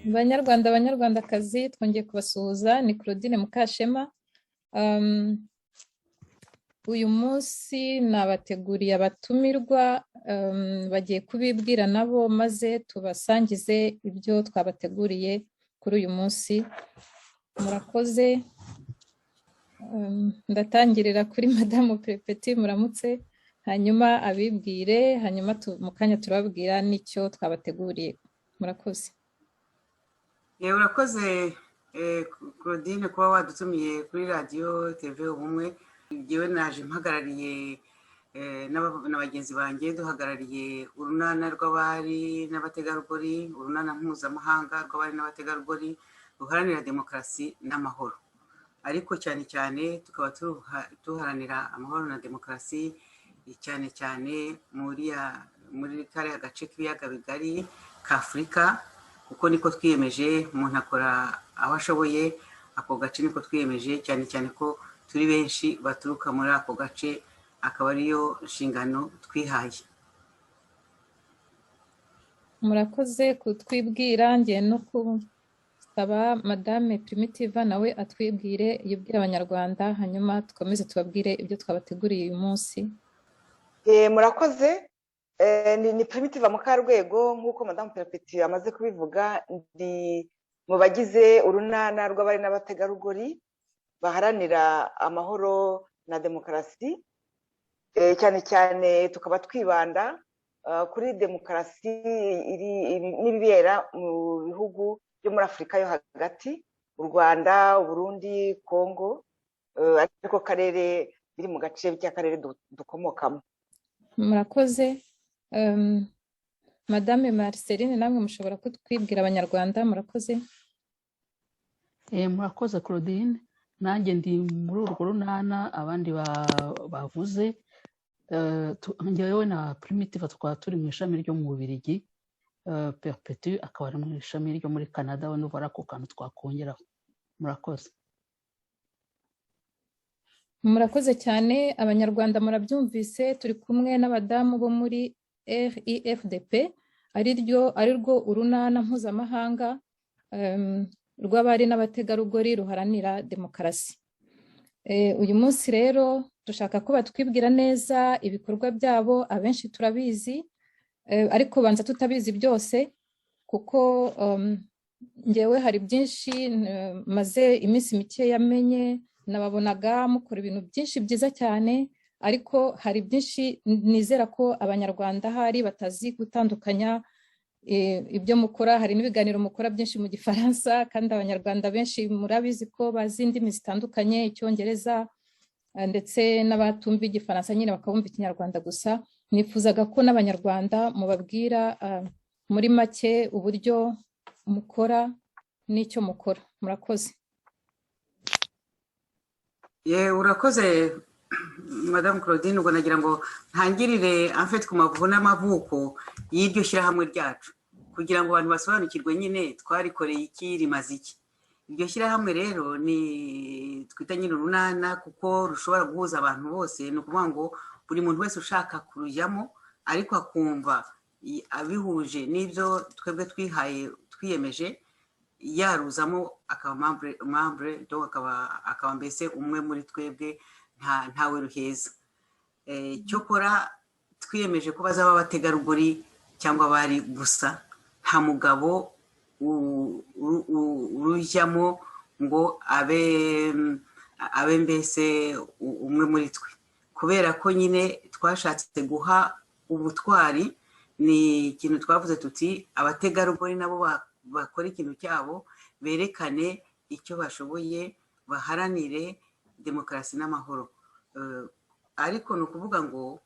Banyarwanda, banyarwandakazi, twongeye kubasuhuza. Ni Claudine Mukashema. Uyu munsi nabateguriye abatumirwa, bagiye kubibwira nabo maze tubasangize ibyo twabateguriye kuri uyu munsi. Murakoze. Ndatangirira kuri Madamu Perpétue. Muramutse. Hanyuma abibwire, hanyuma mu kanya turababwira n'icyo twabateguriye. Murakoze. Yewe, urakoze Claudine kuba wadutumiye kuri Radiyo TV Ubumwe. Ngewe naje mpagarariye na bagenzi banjye, duhagarariye Urunana rw'Abari n'Abategarugori, Urunana Mpuzamahanga rw'Abari n'Abategarugori ruharanira demokarasi n'amahoro, ariko cyane cyane tukaba duharanira amahoro na demokarasi cyane cyane muri kariya gace k'Ibiyaga Bigari ka Afurika, kuko niko twiyemeje. Umuntu akora aho ashoboye, ako gace niko twiyemeje, cyane cyane ko turi benshi baturuka muri ako gace, akaba ariyo nshingano twihaye. Murakoze kutwibwira. Ngiye no gusaba Madame Primitiva nawe atwibwire, yibwire Abanyarwanda, hanyuma dukomeze tubabwire ibyo twabateguriye uyu munsi. Murakoze. Ni Primitiva Mukarwego. Nk'uko Madamu Perpétue amaze kubivuga, ndi mu bagize Urunana rw'Abari n'Abategarugori baharanira amahoro na demokarasi, cyane cyane tukaba twibanda kuri demokarasi n'ibibera mu bihugu byo muri Afurika yo hagati: u Rwanda, Uburundi, Kongo, ariko karere biri mu gace by'akarere dukomokamo. Murakoze. Madame Marceline, namwe mushobora kutwibwira Abanyarwanda. Murakoze. Murakoze Claudine. Nanjye ndi muri urwo runana abandi bavuze. Njyewe na Primitive tukaba turi mu ishami ryo mu Bubiligi, Perpétue akaba ari mu ishami ryo muri Canada. We numva ari ako kantu twakongeraho. Murakoze. Murakoze cyane. Abanyarwanda murabyumvise, turi kumwe n'abadamu bo muri RIFDP, ari rwo Urunana Mpuzamahanga rw'Abari n'Abategarugori ruharanira demokarasi. Uyu munsi rero dushaka ko batwibwira neza ibikorwa byabo. Abenshi turabizi, ariko banza tutabizi byose, kuko ngewe hari byinshi maze iminsi mike yamenye. Nababonaga mukora ibintu byinshi byiza cyane, ariko hari byinshi nizera ko Abanyarwanda ahari batazi gutandukanya ibyo mukora. Hari n'ibiganiro mukora byinshi mu Gifaransa, kandi Abanyarwanda benshi murabizi ko bazi indimi zitandukanye, Icyongereza, ndetse n'abatumva Igifaransa nyine bakabumva Ikinyarwanda gusa. Nifuzaga ko n'Abanyarwanda mubabwira muri make uburyo mukora n'icyo mukora. Murakoze. Ye, urakoze Madamu Claudine. Ubwo nagira ngo ntangirire en fait ku mavuko n'amavuko y'iryo shyirahamwe ryacu, kugira ngo abantu basobanukirwe nyine twarikoreye iki, rimaze iki. Iryo shyirahamwe rero ni twita nyine Urunana, kuko rushobora guhuza abantu bose. Ni ukuvuga ngo buri muntu wese ushaka kurujyamo, ariko akumva abihuje n'ibyo twebwe twihaye, twiyemeje, yaruzamo akaba membre, donc akaba mbese umwe muri twebwe, ntawe ruheza. Cyokora twiyemeje ko bazaba abategarugori cyangwa abari gusa, nta mugabo urujyamo ngo abe mbese umwe muri twe, kubera ko nyine twashatse guha ubutwari. Ni ikintu twavuze tuti abategarugori nabo bakora ikintu cyabo, berekane icyo bashoboye, baharanire demokarasi n'amahoro. Ariko ni ukuvuga ngo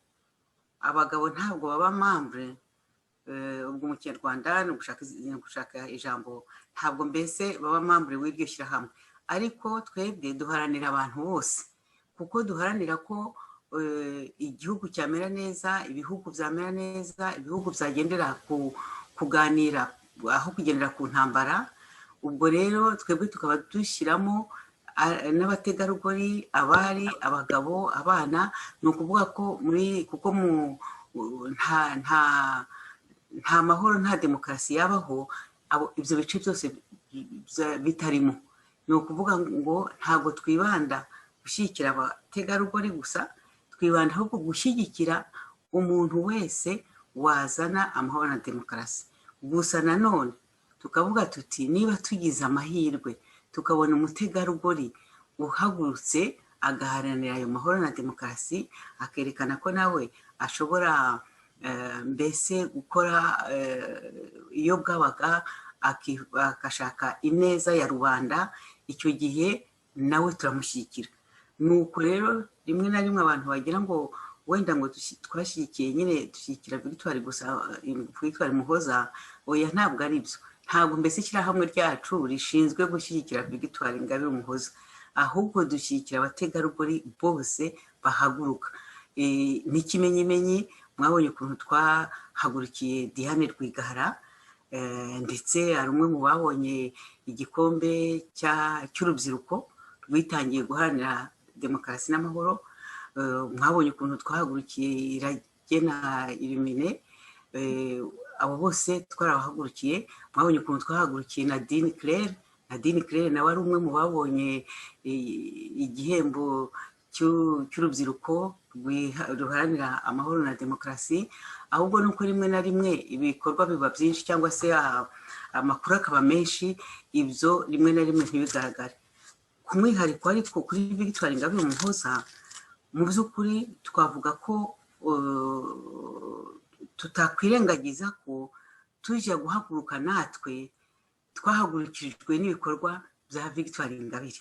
abagabo ntabwo baba membre. Ubwo mu Kinyarwanda ni ugushaka ijambo, ntabwo mbese baba membre w'iryo shyirahamwe. Ariko twebwe duharanira abantu bose, kuko duharanira ko igihugu cyamera neza, ibihugu byamera neza, ibihugu byagendera ku kuganira aho kugendera ku ntambara. Ubwo rero twebwe tukaba dushyiramo n'abategarugori, abari, abagabo, abana. Ni ukuvuga ko muri kuko mu nta mahoro, nta demokarasi yabaho. Ibyo bice byose bitarimo. Ni ukuvuga ngo ntabwo twibanda gushyigikira abategarugori gusa, twibanda ahubwo gushyigikira umuntu wese wazana amahoro na demokarasi. Gusa nanone tukavuga tuti niba tugize amahirwe tukabona umutegarugori uhagurutse agaharanira ayo mahoro na demokarasi, akerekana ko nawe ashobora mbese gukora iyo bwabaga, agashaka ineza ya rubanda, icyo gihe nawe turamushyigikira. Ni uko rero rimwe na rimwe abantu bagira ngo wenda ngo twashyigikiye nyine dushyigikira Victoire gusa, Victoire Muhoza. Oya, ntabwo ari byo. Ntabwo mbese ishyirahamwe ryacu rishinzwe gushyigikira Victoire Ingabire Umuhoza, ahubwo dushyigikira abategarugori bose bahaguruka. N'ikimenyimenyi mwabonye ukuntu twahagurukiye Diane Rwigara, ndetse hari umwe mu babonye igikombe cy'urubyiruko rwitangiye guharanira demokarasi n'amahoro. Mwabonye ukuntu twahagurukiye Iragena Irumine. Abo bose twarabahagurukiye. Mwabonye ukuntu twahagurukiye Nadine Claire. Nadine Claire nawe ari umwe mu babonye igihembo cy'urubyiruko ruharanira amahoro na demokarasi. Ahubwo nuko rimwe na rimwe ibikorwa biba byinshi cyangwa se amakuru akaba menshi, ibyo rimwe na rimwe ntibigaragare ku mwihariko. Ariko kuri Victoire Ingabire Umuhoza, mu by'ukuri twavuga ko tutakwirengagiza ko tujya guhaguruka natwe twahagurukirijwe n'ibikorwa bya Victoire Ingabire.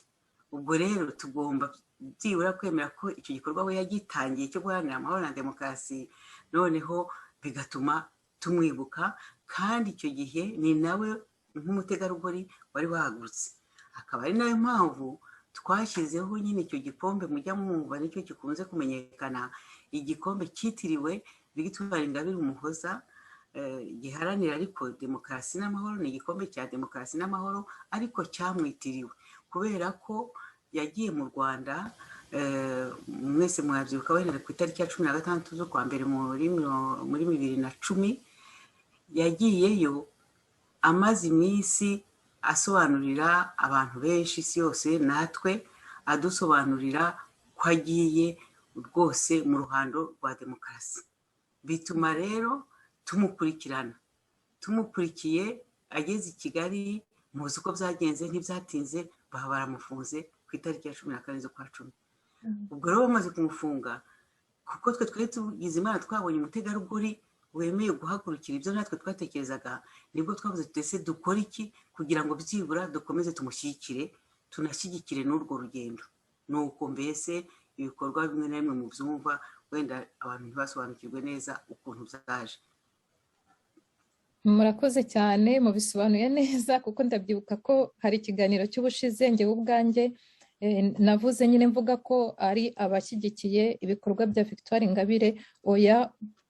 Ubwo rero tugomba byibura kwemera ko icyo gikorwa we yagitangiye cyo guharanira amahoro na demokarasi, noneho bigatuma tumwibuka. Kandi icyo gihe ni nawe nk'umutegarugori wari wahagurutse, akaba ari nayo mpamvu twashyizeho nyine icyo gikombe mujya mwumva, nicyo gikunze kumenyekana, igikombe cyitiriwe Victoire Ingabire Umuhoza, giharanira ariko demokarasi n'amahoro. Ni igikombe cya demokarasi n'amahoro, ariko cyamwitiriwe kubera ko yagiye mu Rwanda. Mwese mwabyibuka wenda ku itariki ya 16 z'ukwa mbere muri 2010, yagiyeyo amaze iminsi asobanurira abantu benshi, isi yose natwe, adusobanurira ko agiye rwose mu ruhando rwa demokarasi. Bituma rero tumukurikirana. Tumukurikiye ageze i Kigali, muzi uko byagenze, ntibyatinze baba baramufunze ku itariki ya 14 z'ukwa 10. Ubwo rero bamaze kumufunga, kuko twe twari tugize Imana twabonye umutegarugori wemeye guhagurukira ibyo natwe twatekerezaga, nibwo twavuze twese dukora iki kugira ngo byibura dukomeze tumushyigikire, tunashyigikire n'urwo rugendo. Ni uko mbese ibikorwa bimwe na bimwe mu byumva wenda abantu ntibasobanukirwe neza ukuntu byaje. Murakoze cyane, mubisobanuye neza, kuko ndabyibuka ko hari ikiganiro cy'ubushize njyewe ubwanjye navuze nyine mvuga ko ari abashyigikiye ibikorwa bya Victoire Ingabire. Oya,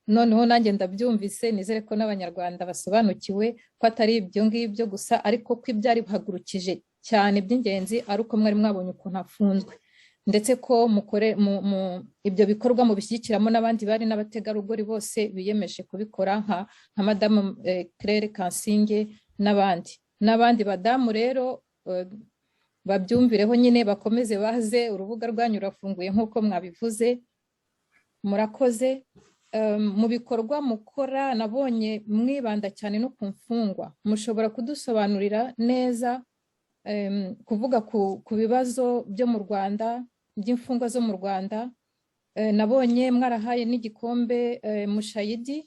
noneho nanjye ndabyumvise, nizere ko n'Abanyarwanda basobanukiwe ko atari ibyo ngibyo gusa, ariko ko ibyari bihagurukije cyane by'ingenzi ari uko mwari mwabonye ukuntu afunzwe, ndetse ko mukore ibyo bikorwa mubishyigikiramo n'abandi bari n'abategarugori bose biyemeje kubikora nka Madamu Claire Kansinge n'abandi n'abandi badamu. Rero babyumvireho nyine, bakomeze baze, urubuga rwanyu rurafunguye nk'uko mwabivuze. Murakoze. Mu bikorwa mukora nabonye mwibanda cyane no ku mfungwa. Mushobora kudusobanurira neza kuvuga ku bibazo byo mu Rwanda, by'imfungwa zo mu Rwanda? Nabonye mwarahaye n'igikombe Mushayidi.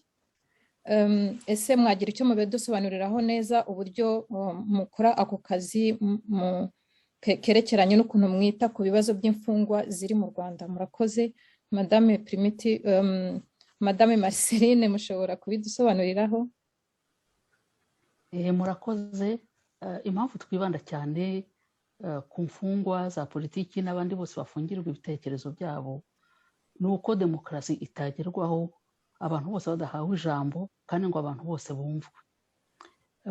Ese mwagira icyo mubidusobanuriraho neza, uburyo mukora ako kazi kerekeranye n'ukuntu mwita ku bibazo by'imfungwa ziri mu Rwanda? Murakoze. Madame Primiti, Madame Marceline, mushobora kubidusobanuriraho? Murakoze. Impamvu twibanda cyane ku mfungwa za politiki n'abandi bose bafungirwa ibitekerezo byabo ni uko demokarasi itagerwaho abantu bose badahawe ijambo, kandi ngo abantu bose bumvwe.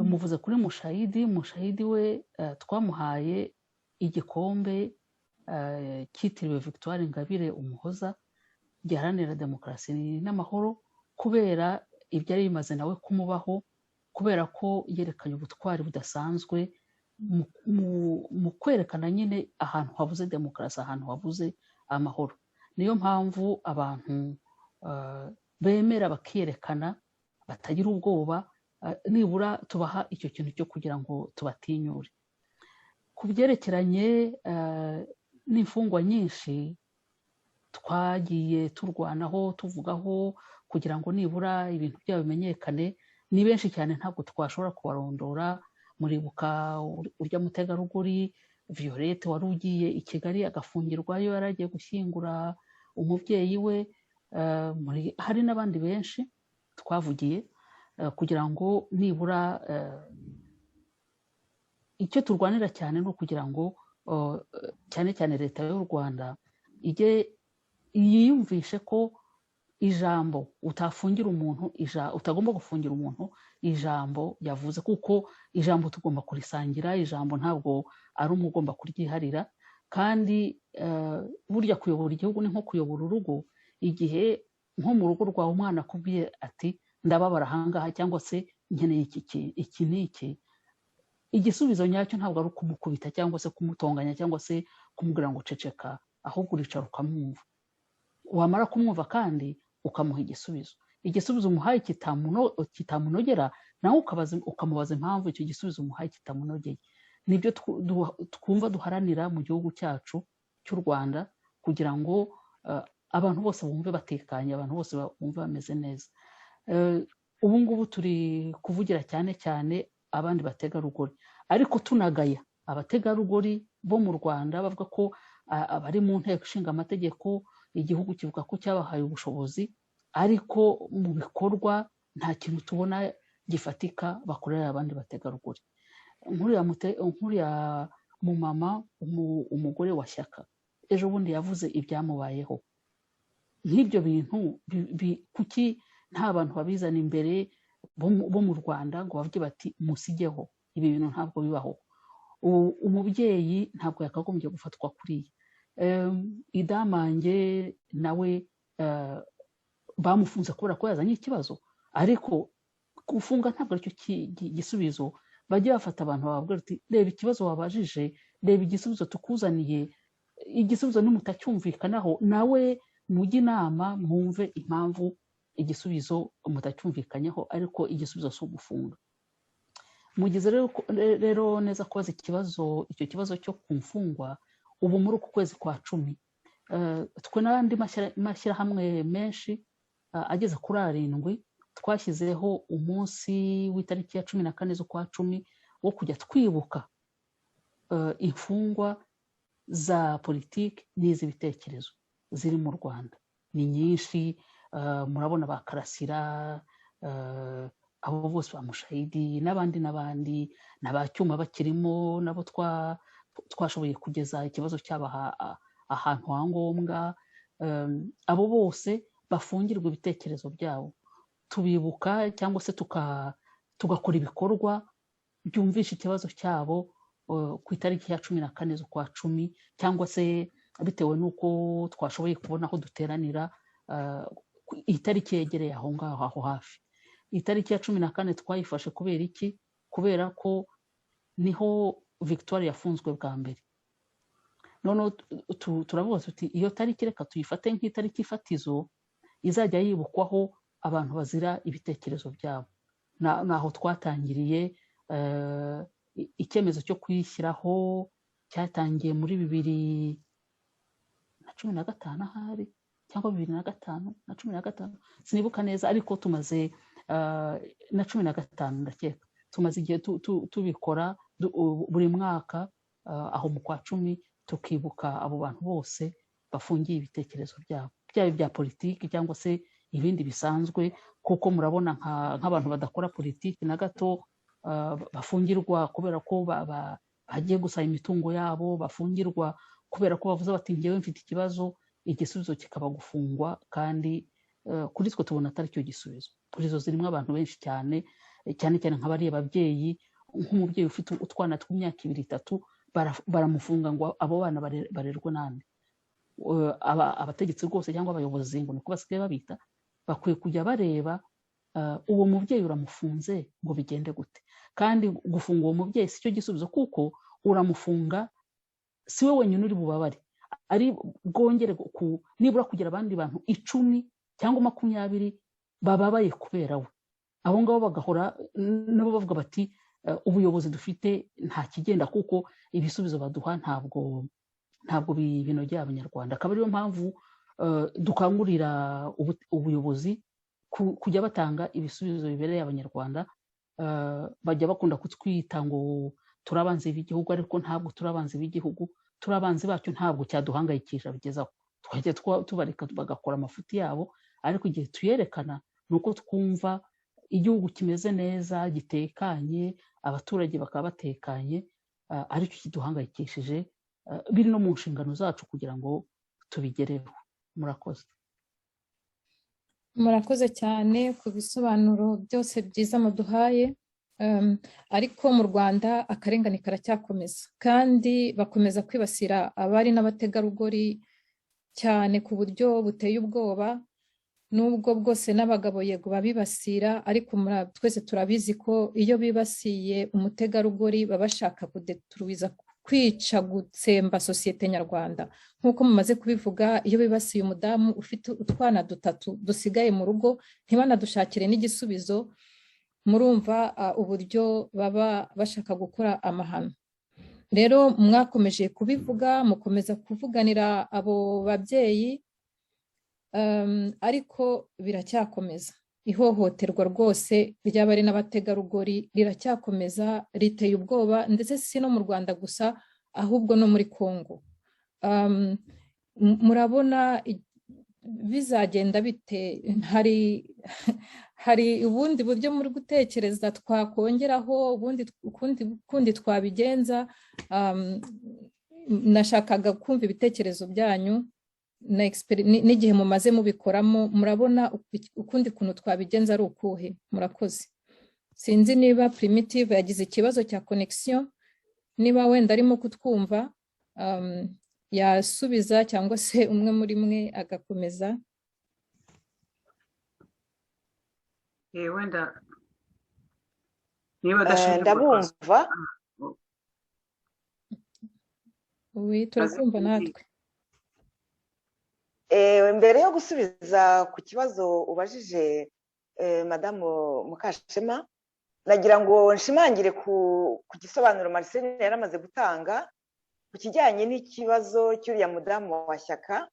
Muvuze kuri Mushayidi. Mushayidi we twamuhaye igikombe cyitiriwe Victoire Ingabire Umuhoza giharanira demokarasi n'amahoro, kubera ibyari bimaze nawe kumubaho. Kubera ko yerekanye ubutwari budasanzwe mu kwerekana nyine ahantu habuze demokarasi, ahantu habuze amahoro. Niyo mpamvu abantu bemera bakiyerekana, batagira ubwoba, nibura tubaha icyo kintu cyo kugira ngo tubatinyure. Ku byerekeranye n'imfungwa nyinshi twagiye turwanaho, tuvugaho kugira ngo nibura ibintu byabo bimenyekane, ni benshi cyane, ntabwo twashobora kubarondora. Muribuka urya mutegarugori Violette wari ugiye i Kigali agafungirwayo, yari agiye gushyingura umubyeyi we. Hari n'abandi benshi twavugiye kugira ngo nibura icyo turwanira cyane ni ukugira ngo cyane cyane Leta y'u Rwanda ijye yiyumvishe ko ijambo utafungira umuntu, utagomba gufungira umuntu ijambo yavuze, kuko ijambo tugomba kurisangira, ijambo ntabwo ari umwe ugomba kuryiharira. Kandi burya kuyobora igihugu ni nko kuyobora urugo. Igihe nko mu rugo rwawe umwana akubwiye ati: "Ndababara ahangaha," cyangwa se "Nkeneye iki n'iki," igisubizo nyacyo ntabwo ari ukumukubita cyangwa se kumutonganya cyangwa se kumubwira ngo "Ceceka," ahubwo uricara ukamwumva. Wamara kumwumva kandi ukamuha igisubizo. Igisubizo umuhaye kitamunogera, nawe ukamubaza impamvu icyo gisubizo umuhaye kitamunogeye. Nibyo twumva duharanira mu gihugu cyacu cy'u Rwanda, kugira ngo abantu bose bumve batekanye, abantu bose bumve bameze neza. Ubu ngubu turi kuvugira cyane cyane abandi bategarugori, ariko tunagaya abategarugori bo mu Rwanda bavuga ko abari mu Nteko Ishinga Amategeko. Igihugu kivuga ko cyabahaye ubushobozi, ariko mu bikorwa nta kintu tubona gifatika bakorera abandi bategarugori. Nk'uriya mumama, umugore wa Shyaka, ejo bundi yavuze ibyamubayeho. Nk'ibyo bintu, kuki nta bantu babizana imbere bo mu Rwanda ngo bavuge bati: "Musigeho, ibi bintu ntabwo bibaho"? Umubyeyi ntabwo yakagombye gufatwa kuriya. Idamange nawe bamufunze kubera ko yazanye ikibazo, ariko gufunga ntabwo aricyo gisubizo. Bajye bafata abantu, bababwira uti: "Reba ikibazo wabajije, reba igisubizo tukuzaniye. Igisubizo nimutacyumvikanaho, nawe mujye inama, mwumve impamvu igisubizo mutacyumvikanyeho, ariko igisubizo si ugufunga." Mugize rero neza kubaza ikibazo, icyo kibazo cyo ku mfungwa. Ubu muri uku kwezi kwa 10, twe n'andi mashyirahamwe menshi ageze kuri arindwi twashyizeho umunsi w'itariki ya 14 z'ukwa 10 wo kujya twibuka imfungwa za politiki n'iz'ibitekerezo ziri mu Rwanda. Ni nyinshi, murabona ba Karasira, abo bose, ba Mushayidi n'abandi n'abandi, na ba Cyuma bakirimo, nabo twashoboye kugeza ikibazo cyabo ahantu ha ngombwa. Abo bose bafungirwa ibitekerezo byabo, tubibuka cyangwa se tugakora ibikorwa byumvisha ikibazo cyabo ku itariki ya 14 z'ukwa 10, cyangwa se bitewe n'uko twashoboye kubona aho duteranira, itariki yegereye aho ngaho, aho hafi. Itariki ya 14 twayifashe kubera iki? Kubera ko niho Victoire yafunzwe bwa mbere. Noneho turavuga tuti: "Iyo tariki reka tuyifate nk'itariki fatizo izajya yibukwaho abantu bazira ibitekerezo byabo." Naho twatangiriye. Icyemezo cyo kuyishyiraho cyatangiye muri 2015 ahari, cyangwa 2005 na 15, sinibuka neza, ariko tumaze na 15 ndakeka. Tumaze igihe tubikora buri mwaka aho mu kwa 10, tukibuka abo bantu bose bafungiye ibitekerezo byabo, byaba ibya politiki cyangwa se ibindi bisanzwe, kuko murabona nk'abantu badakora politiki na gato bafungirwa kubera ko bagiye gusaba imitungo yabo, bafungirwa kubera ko bavuze bati: "Ngewe mfite ikibazo," igisubizo kikaba gufungwa. Kandi kuri twe tubona atari cyo gisubizo. Kuri zo zirimo abantu benshi cyane, cyane cyane nka bariya babyeyi. Nk'umubyeyi ufite utwana tw'imyaka 2, 3, baramufunga ngo abo bana barerwe nande? Abategetsi rwose cyangwa abayobozi, ngo niko basigaye babita, bakwiye kujya bareba Uwo mubyeyi uramufunze ngo bigende gute? Kandi gufunga uwo mubyeyi si cyo gisubizo, kuko uramufunga si we wenyine uri bubabare, ari bwongere nibura kugira abandi bantu 10 cyangwa 20 bababaye kubera we. Abo ngabo bagahora nabo bavuga bati ubuyobozi dufite nta kigenda, kuko ibisubizo baduha ntabwo binogeye Abanyarwanda. Akaba ariyo mpamvu dukangurira ubuyobozi kujya batanga ibisubizo bibereye Abanyarwanda. Bajya bakunda kutwita ngo turabanzi b'igihugu, ariko ntabwo turabanzi b'igihugu, turabanzi bacyo ntabwo cyaduhangayikisha bigezaho. Twajya tubareka bagakora amafuti yabo, ariko igihe tuyerekana ni uko twumva igihugu kimeze neza, gitekanye, abaturage bakaba batekanye, aricyo kiduhangayikishije, biri no mu nshingano zacu kugira ngo tubigereho. Murakoze. Murakoze cyane ku bisobanuro byose byiza muduhaye. Ariko mu Rwanda akarengane karacyakomeza, kandi bakomeza kwibasira abari n'abategarugori cyane ku buryo buteye ubwoba. Nubwo bwose n'abagabo yego babibasira, ariko twese turabizi ko iyo bibasiye umutegarugori baba bashaka kudetruiza, kwica, gutsemba sosiyete nyarwanda. Nk'uko mumaze kubivuga, iyo bibasiye umudamu ufite utwana 3 dusigaye mu rugo ntibanadushakire n'igisubizo, murumva uburyo baba bashaka gukora amahano. Rero mwakomeje kubivuga, mukomeza kuvuganira abo babyeyi, ariko biracyakomeza. Ihohoterwa rwose ry'abari n'abategarugori riracyakomeza, riteye ubwoba, ndetse si no mu Rwanda gusa, ahubwo no muri Kongo. Murabona bizagenda bite? Hari ubundi buryo muri gutekereza twakongeraho, ubundi ukundi twabigenza? Nashakaga kumva ibitekerezo byanyu n'igihe mumaze mubikoramo, murabona ukundi kuntu twabigenza ari ukuhe? Murakoze. Sinzi niba Primitive yagize ikibazo cya connection, niba wenda arimo kutwumva yasubiza, cyangwa se umwe muri mwe agakomeza. Wenda niba adashobora ndabumva. Turakumva natwe. Mbere yo gusubiza ku kibazo ubajije Madamu Mukashema, nagira ngo nshimangire ku gisobanuro Marceline yari amaze gutanga ku kijyanye n'ikibazo cy'uriya mudamu wa Shyaka,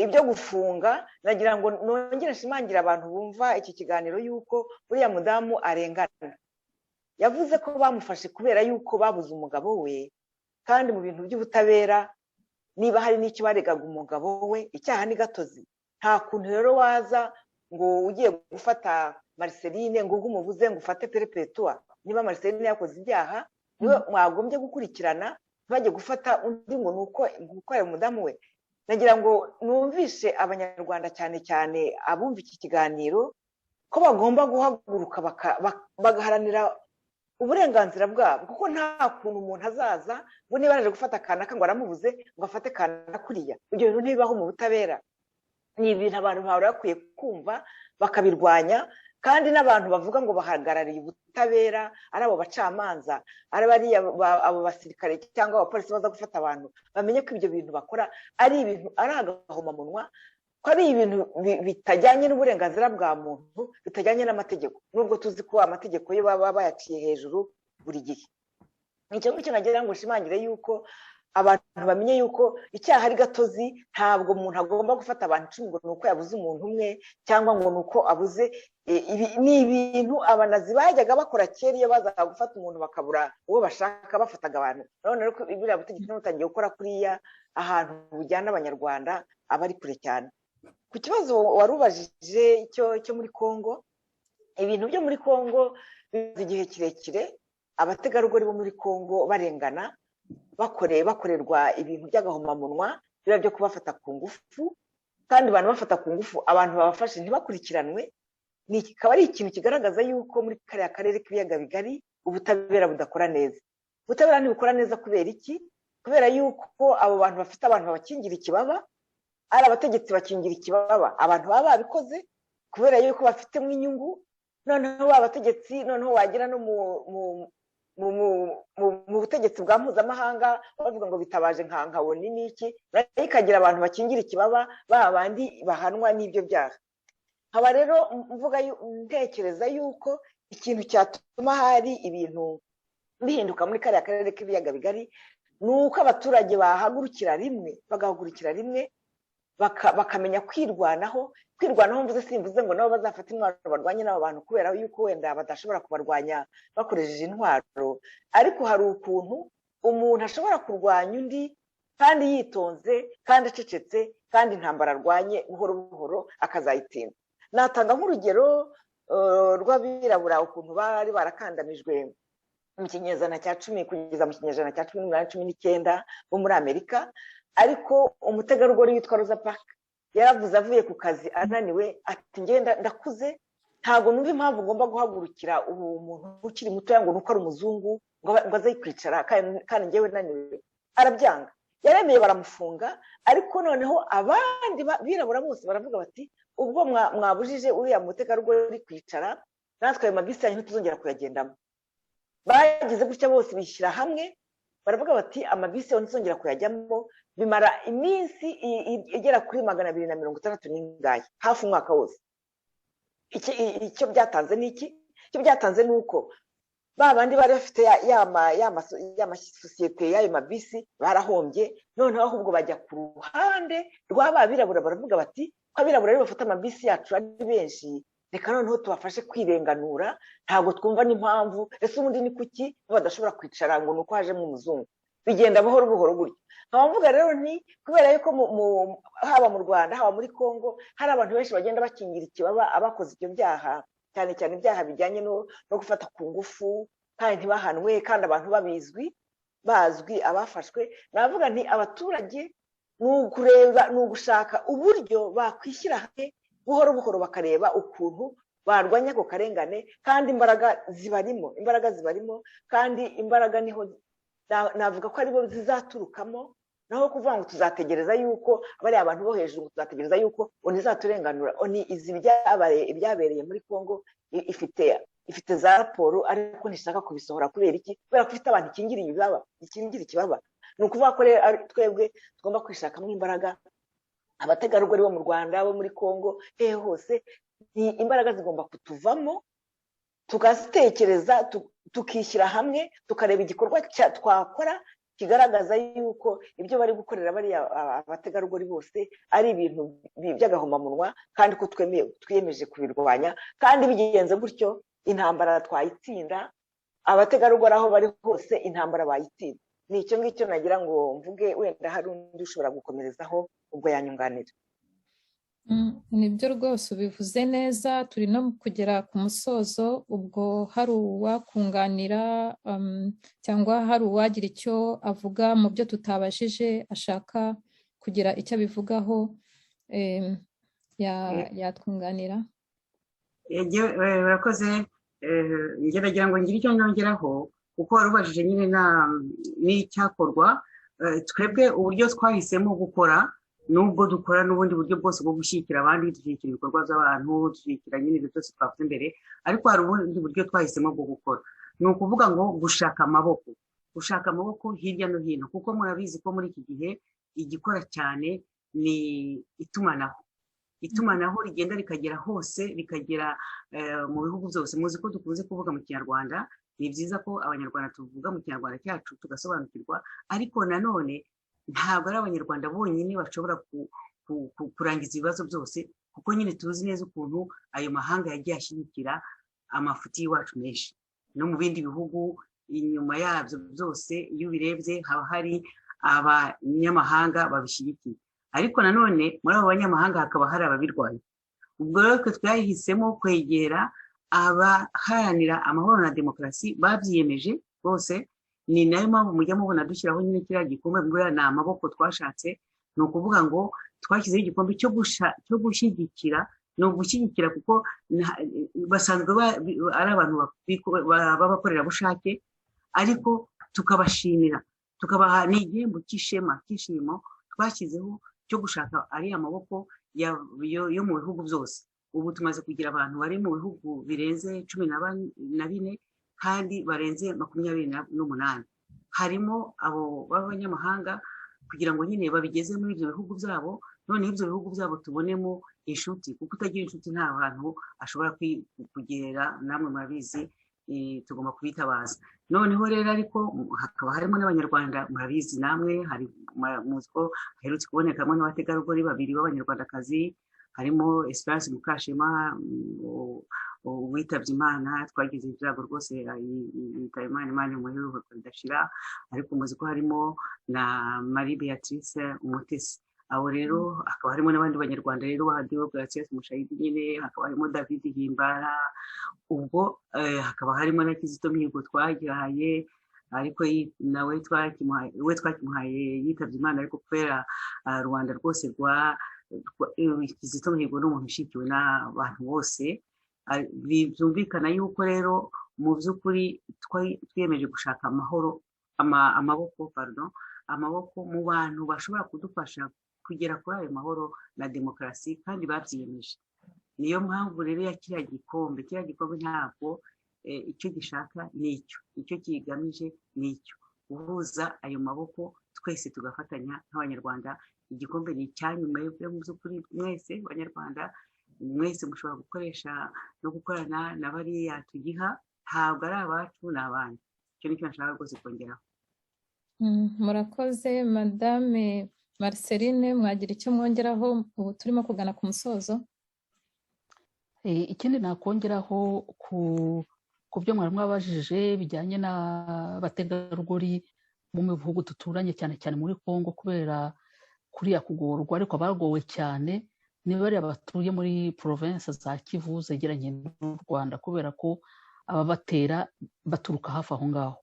ibyo gufunga. Nagira ngo nongere nshimangire abantu bumva iki kiganiro yuko uriya mudamu arengana. Yavuze ko bamufashe kubera yuko babuze umugabo we, kandi mu bintu by'ubutabera niba hari n'icyo baregaga umugabo we, icyaha ni gatozi. Nta kuntu rero waza ngo ugiye gufata Marceline ngo umubuze ngo ufate Perpetua. Niba Marceline yakoze ibyaha, niwe mwagombye gukurikirana, ntibajye gufata undi ngo nuko gukorera umudamu we. Nagira ngo numvishe Abanyarwanda cyane cyane abumva iki kiganiro ko bagomba guhaguruka bagaharanira uburenganzira bwabo, kuko nta kuntu umuntu azaza ngo niba araje gufata kanaka ngo aramubuze ngo afate kanaka kuriya. Ibyo bintu ntibibaho mu butabera. Ni ibintu abantu bahora bakwiye kumva bakabirwanya, kandi n'abantu bavuga ngo bahagarariye ubutabera, ari abo bacamanza, ari abo basirikare cyangwa abapolisi baza gufata abantu, bamenye ko ibyo bintu bakora ari ibintu ari agahomamunwa, ko ari ibintu bitajyanye n'uburenganzira bwa muntu, bitajyanye n'amategeko, nubwo tuzi ko amategeko yo baba bayaciye hejuru buri gihe. Icyo ngicyo nagira ngo nshimangire yuko abantu bamenye yuko icyaha ari gatozi. Ntabwo umuntu agomba gufata abantu 10 ngo nuko yabuze umuntu umwe, cyangwa ngo nuko abuze. Ni ibintu abanazi bajyaga bakora kera, iyo bazaga gufata umuntu bakabura uwo bashaka bafataga abantu. None rero buriya butegetsi butangiye gukora kuriya, ahantu bujyana Abanyarwanda aba ari kure cyane. Ku kibazo warubajije cyo muri Kongo, ibintu byo muri Kongo bimaze igihe kirekire abategarugori bo muri Kongo barengana, bakorerwa ibintu by'agahomamunwa, biba byo kubafata ku ngufu, kandi abantu bafata ku ngufu abantu babafashe ntibakurikiranwe. Kikaba ari ikintu kigaragaza yuko muri kariya karere k'ibiyaga bigari ubutabera budakora neza. Ubutabera ntibukora neza kubera iki? Kubera yuko abo bantu bafite abantu babakingira ikibaba, ari abategetsi bakingira ikibaba abantu baba babikoze, Kubera yuko bafitemo inyungu. Noneho abategetsi, noneho wagira no mu butegetsi bwa mpuzamahanga bavuga ngo bitabaje nka ONU n'iki, nayo ikagira abantu bakingira ikibaba ba bandi bahanwa n'ibyo byaha. Nkaba rero mvuga, ntekereza yuko ikintu cyatuma hari ibintu bihinduka muri kariya karere k'Ibiyaga Bigari ni uko abaturage bahagurukira rimwe, bagahagurukira rimwe, bakamenya kwirwanaho. Kwirwanaho mvuze, simvuze ngo nabo bazafate intwaro barwanye n'abo bantu, kubera yuko wenda badashobora kubarwanya bakoresheje intwaro, ariko hari ukuntu umuntu ashobora kurwanya undi kandi yitonze kandi acecetse, kandi intambara arwanye buhoro buhoro akazayitsinda. Natanga nk'urugero rw'abirabura, ukuntu bari barakandamijwe mu kinyejana cya 10 kugeza mu kinyejana cya 18, 19 bo muri Amerika. Ariko umutegarugori witwa Rosa Parks yaravuze avuye ku kazi ananiwe, ati: "Ngenda ndakuze, ntabwo numva impamvu ngomba guhagurukira ubu muntu ukiri mutoya ngo nuko ari umuzungu, ngo aze kwicara kandi ngewe naniwe." Arabyanga, yaremeye baramufunga. Ariko noneho abandi birabura bose baravuga bati: "Ubwo mwabujije uriya mutegarugori kwicara, natwe ayo mabisi yanyu ntituzongera kuyagendamo." Bagize gutya bose bishyira hamwe, baravuga bati: "Amabisi yawe ntituzongera kuyajyamo." Bimara iminsi igera kuri 260 n'ingahe, hafi umwaka wose. Icyo byatanze ni iki? Icyo byatanze ni uko ba bandi bari bafite ya masosiyete y'ayo mabisi barahombye. Noneho ahubwo bajya ku ruhande rw'aba birabura, baravuga bati: "Ko abirabura rero bafata amabisi yacu ari benshi, reka noneho tubafashe kwirenganura. Ntabwo twumva n'impamvu, ese ubundi ni kuki badashobora kwicara ngo ni uko hajemo umuzungu?" Bigenda buhoro buhoro gutyo. Nkaba mvuga rero nti kubera yuko haba mu Rwanda, haba muri Congo, hari abantu benshi bagenda bakingira ikibaba abakoze ibyo byaha, cyane cyane ibyaha bijyanye no gufata ku ngufu, kandi ntibahanwe, kandi abantu babizwi, bazwi abafashwe, navuga nti abaturage ni ukureba, ni ugushaka uburyo bakwishyira hamwe buhoro buhoro, bakareba ukuntu barwanya ako karengane. Kandi imbaraga zibarimo, imbaraga zibarimo, kandi imbaraga niho navuga ko aribo zizaturukamo. Naho kuvuga ngo tuzategereza yuko bariya abantu bo hejuru, ngo tuzategereza yuko ONU izaturenganura, ONU izi ibyabereye muri Congo, ifite za raporo, ariko ntishaka kubisohora. Kubera iki? Kubera ko ifite abantu ikingira ibibaba, ikingira ikibaba. Ni ukuvuga ko rero twebwe tugomba kwishakamo imbaraga, abategarugori bo mu Rwanda, bo muri Congo, hehe hose. Ni imbaraga zigomba kutuvamo, tukazitekereza, tukishyira hamwe, tukareba igikorwa twakora kigaragaza yuko ibyo bari gukorera bariya abategarugori bose ari ibintu by'agahomamunwa, kandi ko twiyemeje kubirwanya. Kandi bigenze gutyo intambara twayitsinda, abategarugori aho bari hose intambara bayitsinda. Ni icyo ngicyo nagira ngo mvuge, wenda hari undi ushobora gukomerezaho ubwo yanyunganira. Nibyo rwose, ubivuze neza. Turi no kugera ku musozo. Ubwo hari uwakunganira cyangwa hari uwagira icyo avuga mu byo tutabajije, ashaka kugira icyo abivugaho, yatwunganira. Urakoze. Ngeragira ngo ngire icyo nongeraho, kuko wari ubajije nyine n'icyakorwa. Twebwe uburyo twahisemo gukora, nubwo dukora n'ubundi buryo bwose bwo gushyigikira abandi, dushyigikira ibikorwa by'abantu, dushyigikira nyine ibyo byose twavuze mbere, ariko hari ubundi buryo twahisemo bwo gukora. Ni ukuvuga ngo gushaka amaboko, gushaka amaboko hirya no hino, kuko murabizi ko muri iki gihe igikora cyane ni itumanaho. Itumanaho rigenda rikagera hose, rikagera mu bihugu byose. Muzi ko dukunze kuvuga mu Kinyarwanda, ni byiza ko Abanyarwanda tuvuga mu Kinyarwanda cyacu tugasobanukirwa, ariko nanone ntabwo ari Abanyarwanda bonyine bashobora kurangiza ibibazo byose, kuko nyine tuzi neza ukuntu ayo mahanga yagiye ashyigikira amafuti y'iwacu menshi no mu bindi bihugu. Inyuma yabyo byose, iyo ubirebye, haba hari abanyamahanga babishyigikiye, ariko nanone muri abo banyamahanga hakaba hari ababirwanya. Ubwo rero twe twahisemo kwegera abaharanira amahoro na demokarasi babyiyemeje bose. Ni nayo mpamvu mujya mubona dushyiraho nyine kiriya gikombe. Buriya ni amaboko twashatse. Ni ukuvuga ngo twashyizeho igikombe cyo gushyigikira. Ni ugushyigikira kuko basanzwe ari abantu b'abakorerabushake, ariko tukabashimira, tukabaha n'igihembo cy'ishema, cy'ishimo twashyizeho cyo gushaka ariya maboko yo mu bihugu byose. Ubu tumaze kugira abantu bari mu bihugu birenze 14 kandi barenze 28, harimo abo b'abanyamahanga, kugira ngo nyine babigeze muri ibyo bihugu byabo. Noneho ibyo bihugu byabo tubonemo inshuti, kuko utagira inshuti nta hantu ashobora kugera. Namwe murabizi, tugomba kubitabaza. Noneho rero ariko hakaba harimo n'Abanyarwanda, murabizi namwe, hari muzi ko haherutse kubonekamo n'abategarugori babiri b'Abanyarwandakazi, harimo Esperance Mukashema witabye Imana. Twagize ibyago rwose, yitaba Imana, Imana imuhe iruhuko ridashira. Ariko muzi ko harimo na Marie Beatrice Umutesi. Abo rero hakaba harimo n'abandi Banyarwanda rero, ba Deogratias Mushayidi nyine, hakaba harimo David Himbara, ubwo hakaba harimo na Kizito Mihigo twagihaye, ariko nawe twakimuhaye, we twakimuhaye yitabye Imana. Ariko kubera Rwanda rwose rwa Kizito Mihigo ni umuntu ushyigikiwe n'abantu bose. Byumvikana yuko rero mu by'ukuri twiyemeje gushaka amahoro, amaboko, pardon, amaboko mu bantu bashobora kudufasha kugera kuri ayo mahoro na demokarasi, kandi babyiyemeje. Niyo mpamvu rero ya kiriya gikombe, kiriya gikombe ntabwo icyo gishaka ni icyo, icyo kigamije ni icyo guhuza ayo maboko, twese tugafatanya nk'Abanyarwanda. Igikombe ni icyanyu mwebwe, mu by'ukuri mwese Banyarwanda, mwese mushobora gukoresha no gukorana na bariya tugiha. Ntabwo ari abacu, ni abanyu. Icyo nicyo nshaka rwose kongeraho. Murakoze, Madame Marceline, mwagira icyo mwongeraho? Ubu turimo kugana ku musozo. Ikindi nakongeraho ku byo mwari mwabajije bijyanye n'abategarugori bo mu bihugu duturanye, cyane cyane muri Congo, kubera kuriya kugorwa, ariko abagowe cyane ni bariya batuye muri province za Kivu zegeranye n'u Rwanda, kubera ko ababatera baturuka hafi aho ngaho.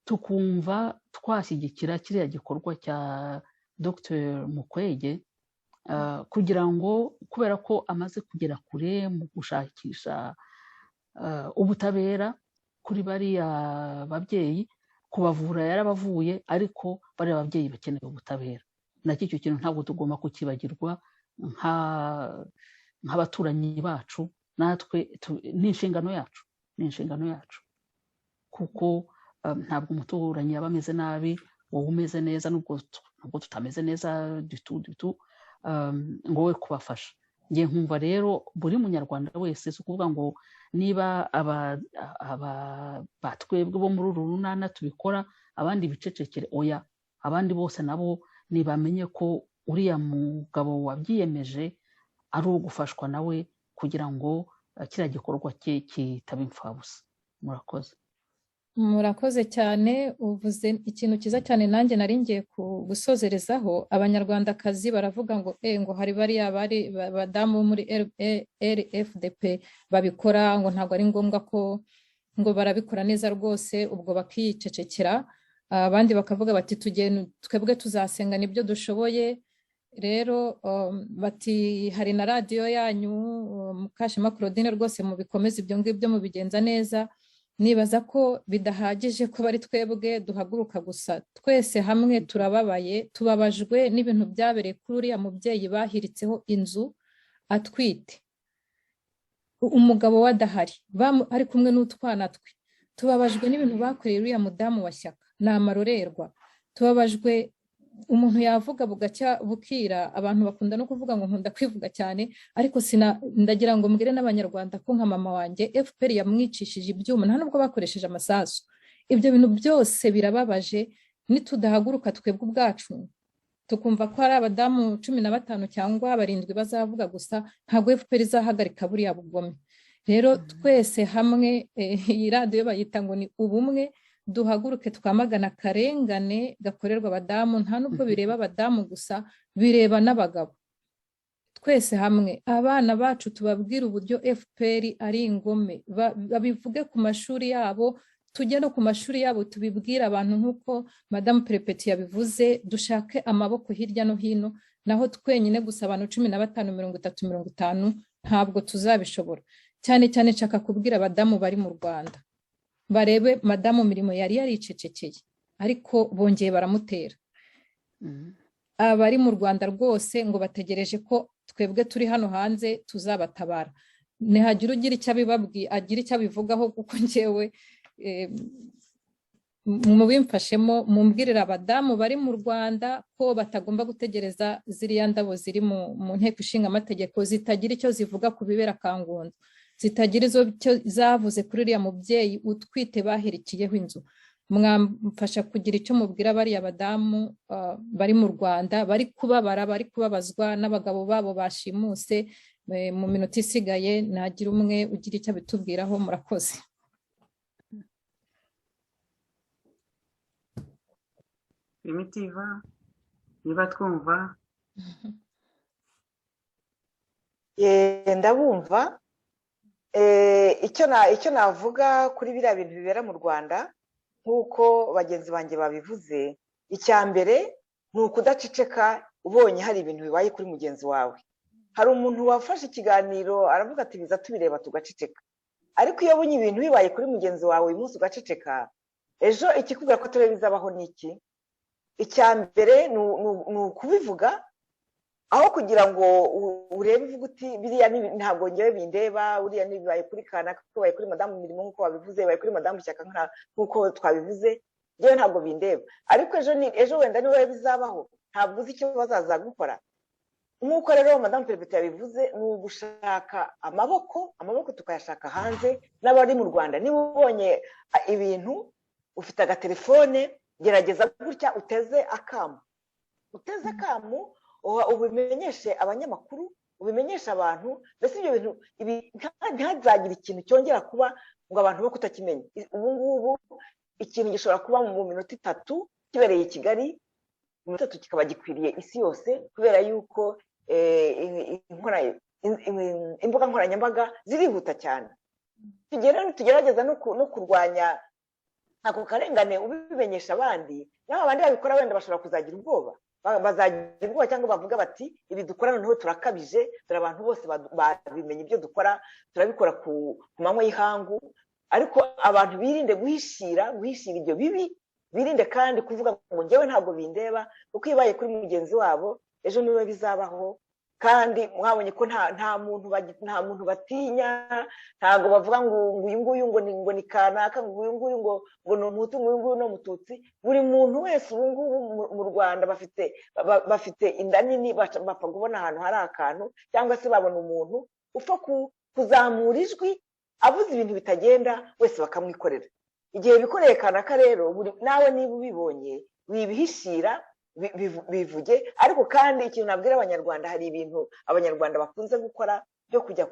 Tukumva twashyigikira kiriya gikorwa cya Dr Mukwege, kugira ngo, kubera ko amaze kugera kure mu gushakisha ubutabera kuri bariya babyeyi, kubavura yarabavuye, ariko bariya babyeyi bakeneye ubutabera. Nacyo icyo kintu ntabwo tugomba kukibagirwa nk'abaturanyi bacu. Natwe ni inshingano yacu, ni inshingano yacu, kuko ntabwo umuturanyi yaba ameze nabi wowe umeze neza, nubwo tutameze neza dutu ngo we kubafasha. Ngiye nkumva rero buri munyarwanda wese, si ukuvuga ngo niba batwebwe bo muri uru runana tubikora abandi bicecekere, oya, abandi bose nabo nibamenye ko uriya mugabo wabyiyemeje ari uwo gufashwa nawe, kugira ngo kiriya gikorwa cye kitaba imfabusa. Murakoze. Murakoze cyane, uvuze ikintu cyiza cyane nanjye nari ngiye gusozerezaho. Abanyarwandakazi baravuga ngo ngo hari bariya bari badamu muri RFDP babikora, ngo ntabwo ari ngombwa ko ngo barabikora neza rwose, ubwo bakicecekera. Abandi bakavuga bati twebwe tuzasenga nibyo dushoboye. Rero bati hari na radiyo yanyu Mukashema Claudine, rwose mubikomeze ibyo ngibyo mubigenza neza. Nibaza ko bidahagije ko bari twebwe duhaguruka gusa, twese hamwe turababaye, tubabajwe n'ibintu byabereye kuri uriya mubyeyi bahiritseho inzu atwite, umugabo we adahari, ari kumwe n'utwana twe. Tubabajwe n'ibintu bakoreye uriya mudamu wa Shyaka, ni amarorerwa. Tubabajwe, umuntu yavuga bugacya bukira, abantu bakunda no kuvuga ngo nkunda kwivuga cyane, ariko ndagira ngo mbwire n'Abanyarwanda ko nka mama wanjye FPR yamwicishije ibyuma, nta nubwo bakoresheje amasasu. Ibyo bintu byose birababaje. Nitudahaguruka twebwe ubwacu tukumva ko hari abadamu 15 cyangwa 7 bazavuga gusa, ntabwo FPR izahagarika buriya bugome. Rero twese hamwe, iyi radiyo bayita ngo ni ubumwe, duhaguruke twamagana akarengane gakorerwa abadamu. Nta nubwo bireba abadamu gusa, bireba n'abagabo. Twese hamwe, abana bacu tubabwire uburyo FPR ari ingome, babivuge ku mashuri yabo, tujye no ku mashuri yabo tubibwire abantu nk'uko Madamu Perepeti yabivuze, dushake amaboko hirya no hino. Naho twenyine gusa abantu 15, 30, 50 ntabwo tuzabishobora. Cyane cyane nshaka kubwira abadamu bari mu Rwanda, barebe madamu Mirimo yari yaricecekeye, ariko bongeye baramutera. Abari mu Rwanda rwose ngo bategereje ko Twebwe turi hano hanze tuzabatabara. Nihagira ugira icyo abibabwiye, agira icyo abivugaho, kuko njyewe mubimfashemo, mumbwirire abadamu bari mu Rwanda ko batagomba gutegereza ziriya ndabo ziri mu Nteko Ishinga Amategeko, zitagira icyo zivuga ku bibera Kangondo, zitagira icyo zavuze kuri uriya mubyeyi utwite bahirikiyeho inzu. Mwamfasha kugira icyo mubwira bariya badamu bari mu Rwanda, bari kubabara, bari kubabazwa n'abagabo babo bashimuse? Mu minota isigaye nagira umwe ugira icyo abitubwiraho. Murakoze. Primitiva, niba twumva. Ndabumva. Icyo navuga kuri biriya bintu bibera mu Rwanda, nk'uko bagenzi banjye babivuze, icya mbere ni ukudaceceka ubonye hari ibintu bibaye kuri mugenzi wawe. Hari umuntu wafashe ikiganiro aravuga ati: "Biza tubireba tugaceceka." Ariko iyo ubonye ibintu bibaye kuri mugenzi wawe uyu munsi ugaceceka, ejo ikikubwira ko atari bizabaho ni iki? Icya mbere ni ukubivuga, aho kugira ngo urebe uvuge uti: "Biriya ntabwo ngewe bindeba, uriya ntibibaye kuri kanaka, bibaye kuri madamu Mirimo nk'uko wabivuze, bibaye kuri madamu Shyaka nk'uko twabivuze, ngewe ntabwo bindeba." Ariko ejo wenda niwe bizabaho, ntabwo uzi icyo bazaza gukora. Nk'uko rero madamu Perezida yabivuze, ni ugushaka amaboko, amaboko tukayashaka hanze n'abari mu Rwanda. Niba ubonye ibintu, ufite agatelefone, gerageza gutya uteze akamu, uteze akamu, ubimenyeshe abanyamakuru, ubimenyeshe abantu. Mbese ibyo bintu ntihazagire ikintu cyongera kuba ngo abantu bo kutakimenya. Ubu ngubu ikintu gishobora kuba mu minota 3 kibereye i Kigali, mu minota 3 kikaba gikwiriye isi yose, kubera yuko imbuga nkoranyambaga zirihuta cyane. Tugerageza no kurwanya ako karengane, ubimenyesha abandi, naho abandi babikora wenda bashobora kuzagira ubwoba, bazagira ubwoba cyangwa bavuga bati: "Ibi dukora noneho turakabije, dore abantu bose babimenye, ibyo dukora turabikora ku manywa y'ihangu." Ariko abantu birinde guhishira ibyo bibi, birinde kandi kuvuga ngo ngewe ntabwo bindeba, kuko iyo ibaye kuri mugenzi wabo ejo niwe bizabaho. Kandi mwabonye ko nta muntu batinya, ntabwo bavuga ngo uyu nguyu ngo ni kanaka, ngo uyu nguyu ngo ni Umuhutu, ngo uyu nguyu ni Umututsi. Buri muntu wese ubu ngubu mu Rwanda bafite inda nini, bapfa kubona ahantu hari akantu, cyangwa se babona umuntu upfa kuzamura ijwi avuze ibintu bitagenda wese bakamwikorera. Igihe bikoreye kanaka rero, nawe niba ubibonye wibihishira, bivuge. Ariko kandi ikintu nabwira Abanyarwanda, hari ibintu Abanyarwanda bakunze gukora byo kujya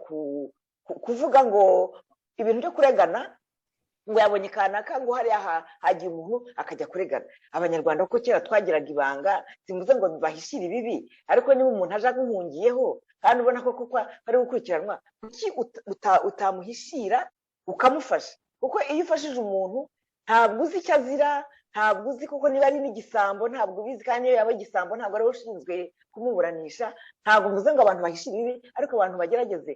kuvuga ngo ibintu byo kuregana, ngo yabonye kanaka, ngo hariya hagiye umuntu akajya kuregana. Abanyarwanda kuko kera twagiraga ibanga, simvuze ngo bahishire ibibi, ariko niba umuntu aje aguhungiyeho kandi ubona ko kuko ari gukurikiranwa, kuki utamuhishira ukamufasha? Kuko iyo ufashije umuntu ntabwo uzi icyo azira, ntabwo uzi kuko niba ari n'igisambo ntabwo ubizi, kandi niyo yaba igisambo ntabwo ari we ushinzwe kumuburanisha. Ntabwo mvuze ngo abantu bahishire ibibi, ariko abantu bagerageze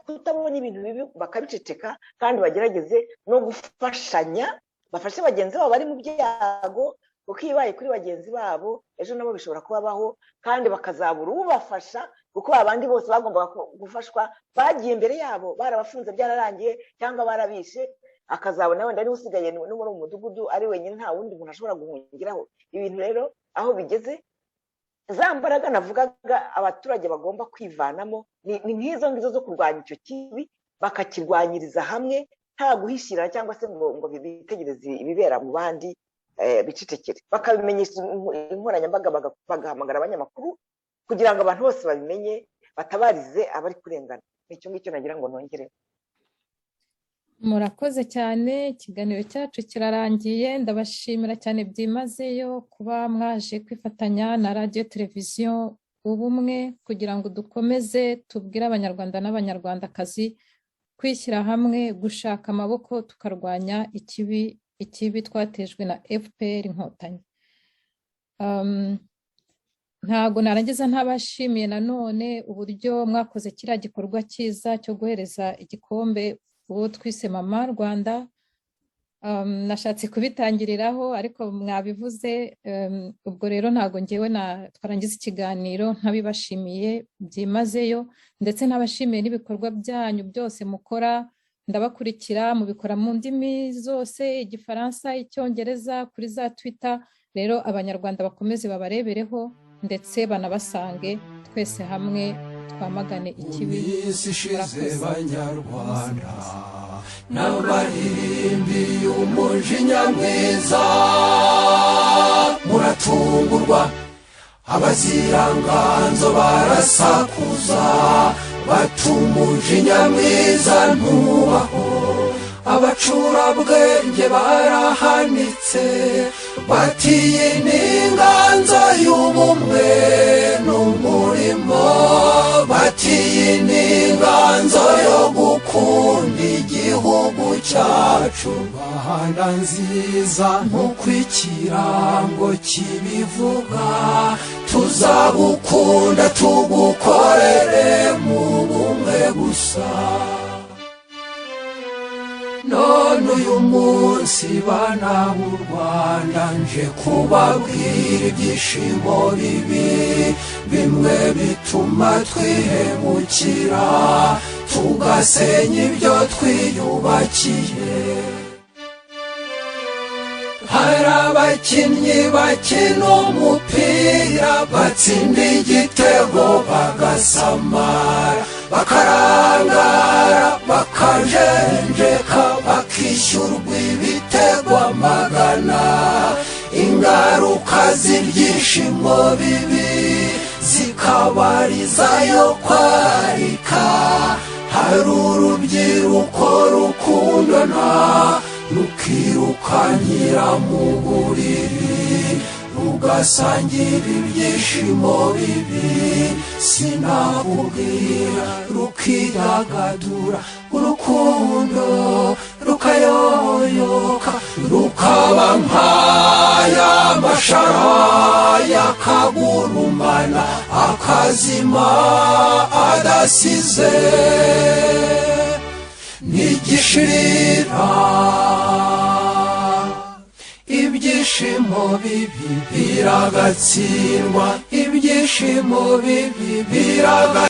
kutabona ibintu bibi bakabiceceka, kandi bagerageze no gufashanya, bafashe bagenzi babo bari mu byago, kuko iyo ibaye kuri bagenzi babo ejo nabo bishobora kubabaho, kandi bakazabura ubafasha, kuko abandi bose bagombaga gufashwa bagiye imbere yabo, barabafunze byararangiye cyangwa barabishe, akazabona wenda niba usigaye no muri uwo mudugudu ari wenyine, nta wundi muntu ashobora guhungiraho. Ibintu rero aho bigeze, za mbaraga navugaga abaturage bagomba kwivanamo ni nk'izo ngizo zo kurwanya icyo kibi, bakakirwanyiriza hamwe, nta guhishira cyangwa se ngo bitegereze ibibera mu bandi bicecekere, bakabimenyesha inkoranyambaga, bagahamagara abanyamakuru kugira ngo abantu bose babimenye, batabarize abari kurengana. Nicyo ngicyo nagira ngo nongere. Murakoze cyane, ikiganiro cyacu kirarangiye. Ndabashimira cyane byimazeyo kuba mwaje kwifatanya na Radiyo Televiziyo Ubumwe kugira ngo dukomeze tubwire Abanyarwanda n'Abanyarwandakazi kwishyira hamwe, gushaka amaboko, tukarwanya ikibi twatejwe na FPR Inkotanyi. Ntabwo narangiza ntabashimiye nanone uburyo mwakoze kiriya gikorwa cyiza cyo guhereza igikombe uwo twise Mama Rwanda. Nashatse kubitangiriraho ariko mwabivuze. Ubwo rero ntabwo ngewe na twarangiza ikiganiro ntabibashimiye byimazeyo, ndetse ntabashimiye n'ibikorwa byanyu byose mukora. Ndabakurikira, mubikora mu ndimi zose, Igifaransa, Icyongereza, kuri za Twitter. Rero Abanyarwanda bakomeze babarebereho ndetse banabasange, twese hamwe twamagane ikibi. Minsi ishize, Murakoze. Banyarwanda, n'abaririmbiye umujinya mwiza, muratungurwa. Abaziranganzo barasakuza bata umujinya mwiza ntubaho. Abacurabwenge barahanitse bati iyi ni inganzo y'ubumwe n'umurimo, bati iyi ni inganzo yo gukunda igihugu cyacu. Rwanda nziza, nk'uko ikirango kibivuga, tuzagukunda tugukorere mu bumwe gusa. None uyu munsi, bana b'u Rwanda, nje kubabwira ibyishimo bibi, bimwe bituma twihemukira, tugasenya ibyo twiyubakiye. Hari abakinnyi bakina umupira, batsinda igitego bagasamara, bakarangara, bakajenjeka, bakishyurwa ibitego amagana. Ingaruka z'ibyishimo bibi zikabarizayo kwarika. Hari urubyiruko rukundana rukirukanyira mu buriri, rugasangira ibyishimo bibi, sinakubwira, rukidagadura, urukundo rukayoyoka, rukaba nk'aya mashara yakagurumana, akazima adasize ntigishirira. Ibyishimo bibi biragatsindwa, ibyishimo bibi biraga